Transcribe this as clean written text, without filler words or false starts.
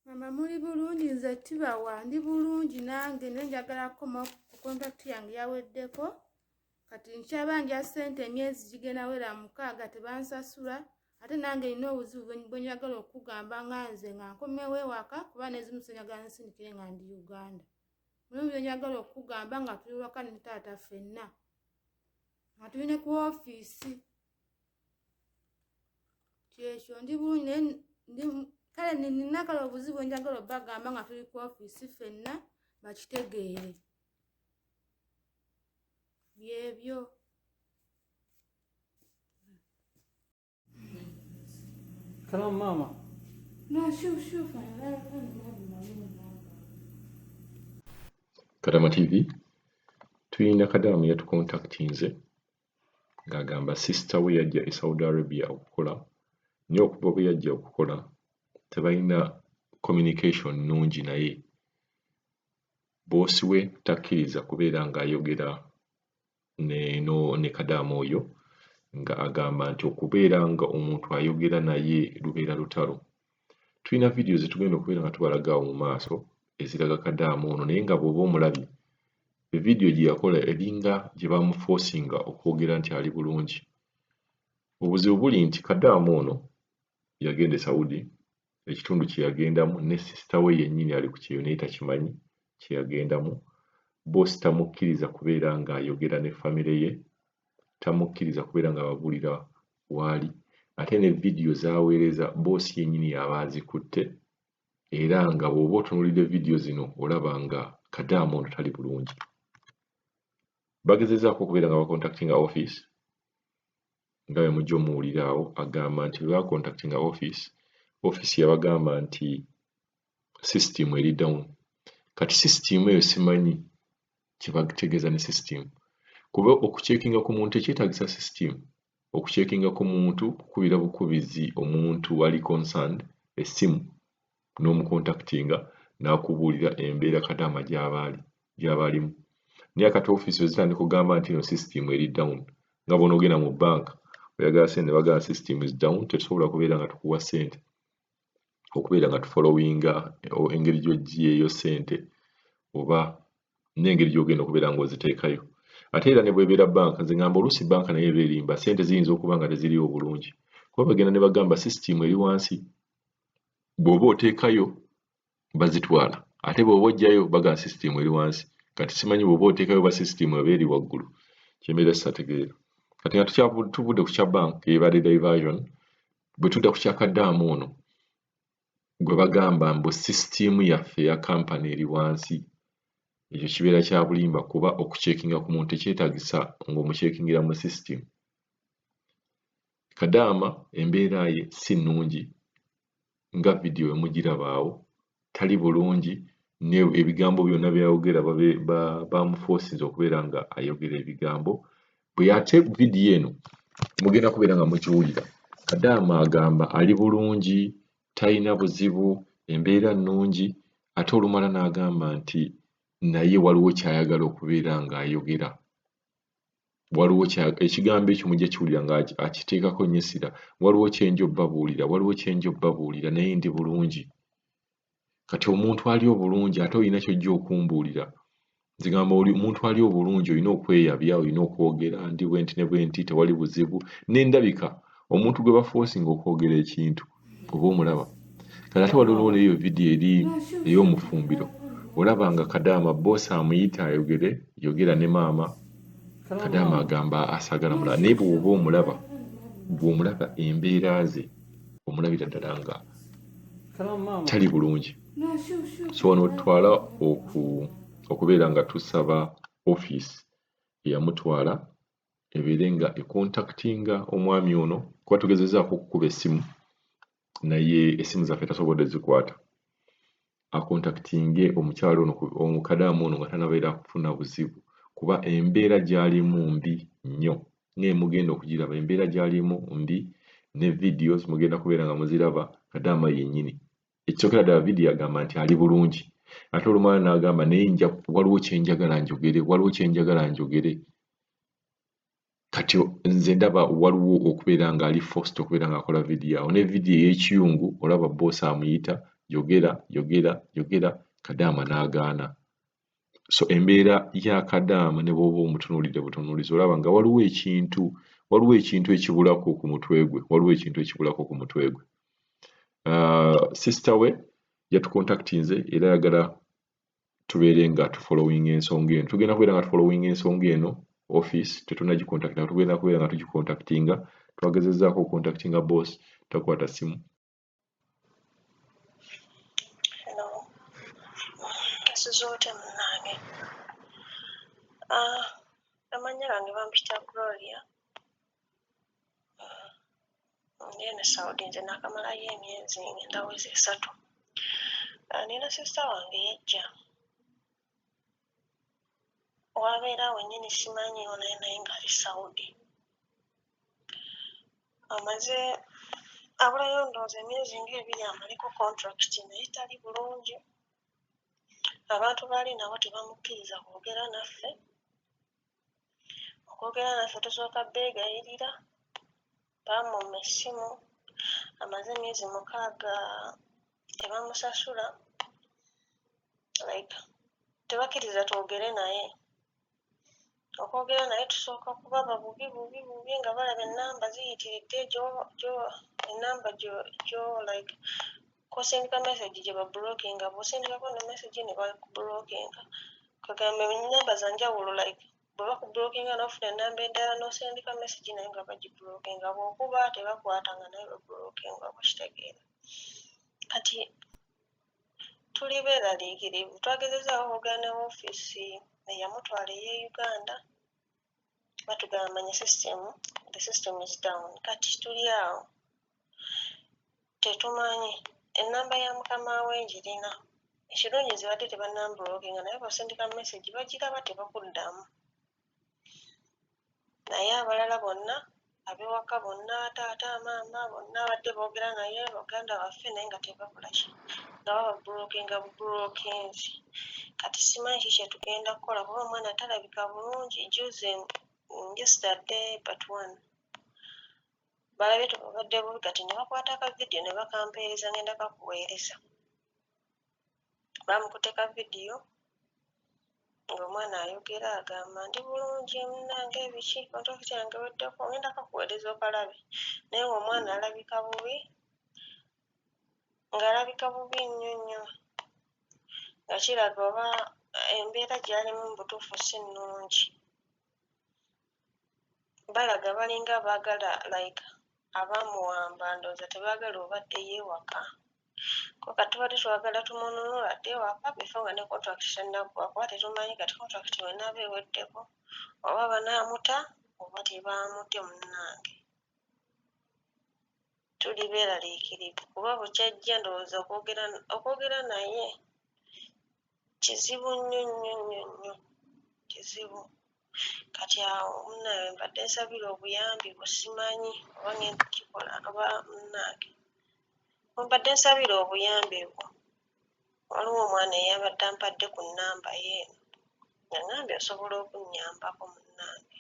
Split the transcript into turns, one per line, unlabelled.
Mama muli bulungi? Nze Tibawa, ndi bulungi nange, naye njagala kukomawo ku contract yange yaweddeko. Kati nkyabanja ssente, emyezi gigenda wera 6 tebansasula. Ate nange nina obuzibu bwe njagala okugamba nga nze nga nkomewo ewaka, kuba n'ezimu senjagala nsindikire nga ndi Uganda. Mulimu bye njagala okugamba nga tuli waka ne taata ffenna, nga tuli ne ku ofiisi. Kyekyo, ndi bulungi naye ndi kale nina kale obuzibu njagala obbagamba nga tuli ku ofiisi ffenna bakitegeere. Byebyo.
Salamu mama.
No, shuf shuf.
Kadama TV tuyina Kadaama yatukontaktinze ng'agamba sister we yajja e Saudi Arabia okukola, naye okuva bwe yajja okukola tebalina communication nnungi, naye boosi we takkiriza kubeera ng'ayogera ne, no, ne Kadaama oyo, nga agamba nti okubeera nga omuntu ayogera naye lubeera lutalo. Tulina vidiyo zetugenda okubeera nga tubalaga awo mu maaso eziraga Kadaama ono, naye nga bw'oba omulabye vidiyo gye yakola eringa gye bamufoosinga okwogera nti ali bulungi. Obuzibu buli nti Kadaama ono yagenda e Saudi, ekitundu kye yagendamu ne sisita we yennyini ali ku kyeyo naye takimanyi kye yagendamu. Boosi tamukkiriza kubeera ng'ayogera ne famire ye, tamukkiriza kubeera ng'ababuulira waali, ate ne vidiyo z'aweereza boosi yennyini y'aba azikutte, era nga bw'oba otunuulidde vidiyo zino olaba nga Kadaama ono tali bulungi. Bagezezzaako okubeera nga bakontaktinga office nga bwe mujja omuwulira awo agamba nti bwe bakontaktinga office, office yabagamba nti system eri down. Kati system eyo simanyi kye bategeeza ne system, kuba okucekinga ku muntu tekyetaagisa system. Okucekinga ku muntu kukubira bukubizi omuntu ali concerned essimu n'omukontaktinga n'akubuulira embeera Kadaama gy'aba alimu. Naye kati ofiisi bwe zitandika okugamba nti no system eri down, nga bw'onoogenda mu banka oyagala ssente ne bagamba system is down, tetusobola kubeera nga tukuwa ssente okubeera nga tufollowinga engeri gy'oggyeeyo ssente oba n'engeri gy'ogenda okubeera ng'oziteekayo. Ate era ne bw'ebeera banka, nze ngamba oluusi banka nayo eba erimba, ssente ziyinza okuba nga teziriiwo bulungi, kuba bagenda ne bagamba system eri wansi, bw'oba oteekayo bazitwala, ate bw'oba oggyayo bagamba system eri wansi. Kati simanyi bw'oba oteekayo oba system eba eri waggulu, kyembeera sitategeera. Kati nga tuvudde ku kya bank eyebadde diversion, bwe tudda ku kya Kadaama ono gwe bagamba mbu system yaffe eya kampani eri wansi, ekyo kibeera kya bulimba, kuba okucekinga ku muntu tekyetaagisa ng'omucekingira mu system. Kadaama embeera ye si nnungi nga vidiyo bwe mugiraba awo, tali bulungi, ne ebigambo byonna by'ayogera bamufoosinze okubeera nga ayogera ebigambo. Bwe ate vidiyo eno mugenda kubeera nga mugiwulira, Kadaama agamba ali bulungi, talina buzibu, embeera nnungi, ate olumala n'agamba nti naye waliwo ky'ayagala okubeera ng'ayogera. Waliwo ekigambo ekyo mujja kiwulira nga akiteekako nnyo essira, waliwo kye nja obbabuulira, waliwo kye nja obbabuulira naye ndi bulungi. Kati omuntu ali obulungi ate olina ky'ojja okumbuulira. Nze ngamba omuntu ali obulungi olina okweyabya, olina okwogera ndi bwenti ne bwenti, tewali buzibu. N'endabika omuntu gwe bafoosinga okwogera ekintu oba omulaba. Kati ate waliwo n'eyo vidiyo eri ey'omufumbiro, olaba nga Kadaama boosi amuyita ayogere, yogera ne maama. Kadaama agamba asaagala mulala, naye bw'oba omulaba, bw'omulaba embeera ze omulabira ddala nga tali bulungi. So wano wetutwala okubeera nga tusaba ofiisi eyamutwala ebeere nga ekontaktinga omwami ono, kuba tugezezzaako okukuba essimu naye essimu zaffe tasobodde zikwata, akontaktinge omukyala ono, omukadaama ono nga tannabeera kufuna buzibu, kuba embeera gy'alimu mbi nnyo. Naye mugenda okugiraba embeera gy'alimu mbi, ne videos mugenda kubeera nga muziraba Kadaama yennyini. Ekisookera ddala vidiyo agamba nti ali bulungi, ate olumala n'agamba naye waliwo kye njagala njogere, waliwo kye njagala njogere. Kati nze ndaba waliwo okubeera ng'ali forced okubeera ng'akola vidiyo awo. Ne vidiyo ey'ekiyungu olaba boosi amuyita Yogera, yogera, yogera, Kadaama n'agaana. So embeera ya Kadaama ne bw'oba omutunuulidde butunuulizi olaba nga waliwo ekintu, waliwo ekintu ekibulako ku mutwe gwe, waliwo ekintu ekibulako ku mutwe gwe. Sister we yatukontaktinze era ayagala tubeere nga tufollowinga ensonga eno. Tugenda kubeera nga tufollowinga ensonga eno, office tetunnagikontaktinga, tugenda kubeera nga tugikontaktinga. Twagezezzaako okukontaktinga boss, takwata ssimu.
Hello. Nsuze otya munnange? Ah, amannya gange bampita Gloria. Ndi eno e Saudi nze naakamalayo emyezi ngenda weza esatu. Ah, nina sisita wange yajja wabeera wennyini simanyiiwo naye naye ng'ali Saudi. Amaze abulayo ndowooza emyezi ng'ebiri amaleko contract naye tali bulungi. Abantu baali nabo tebamukkiriza kwogera naffe. Okwogera naffe tusooka beegayirira, baamumma essimu, amaze emyezi 6 tebamusasula like tebakkiriza twogere naye. Okwogera naye tusooka kubaba bubi bubi bubi nga balaba ennamba ziyitiridde gyo ennamba gyo like kw'osindika message gye babulokinga, bw'osindikako ne message ne bakubulokinga. Kwegamba ennamba za njawulo like bwe bakubulokinga n'ofuna ennamba endala n'osindika message naye nga bagibulokinga, bw'okuba tebakwata nga naye babulokinga oba okitegeera. Kati tuli beeraliikirivu, twagezezzaako okwogera ne woofiisi eyamutwala ey'e Uganda, batugamba manya system, the system is down. Kati tuli awo tetumanyi. Ennamba ya mukama we ngirina. Ekirungi nze badde tebannambulokinga naye bw'osindika message bagiraba tebakuddamu. Naye abalala bonna ab'ewaka bonna taata, maama bonna badde boogera naye baganda baffe naye nga tebakola ki nga bababulokinga bubulokinzi. Kati simanyi ki kye tugenda kukola kuba omwana talabika bulungi. Juzi yesterday but one balabye tubabadde bubi kati ne bakwata ka vidiyo ne bakampeereza ngenda kakuweereza. Bamukutte ka vidiyo ng'omwana ayogera agamba ndi bulungi munnange biki kontulakiti yange eweddeko ngenda kakuweereza okalabe naye ng'omwana alabika bubi ng'alabika bubi nnyo nnyo nga kiraga oba embeera gy'alimu mu butuufu si nnungi. Balaga balinga abaagala like abaamuwamba ndowooza tebaagala oba addeyo ewaka. Ko kati tubadde twagala tumununule adde ewaka before nga ne contract tennaggwa kuba tetumanyi kati contract bw'enaaba eweddeko oba banaamuta oba tebaamute munnange. Tuli beeraliikirivu kuba bukya ajja ndowooza okwogera naye kizibu nnyo nnyo nnyo nnyo kizibu. Kati awo munnange mbadde nsabira obuyambi bwo simanyi oba ngenda kukikola oba munnange mbadde nsabira obuyambi bwo. Waliwo omwana eyabadde ampadde ku nnamba ye eno ng'aŋŋambye osobola okunnyambako munnange.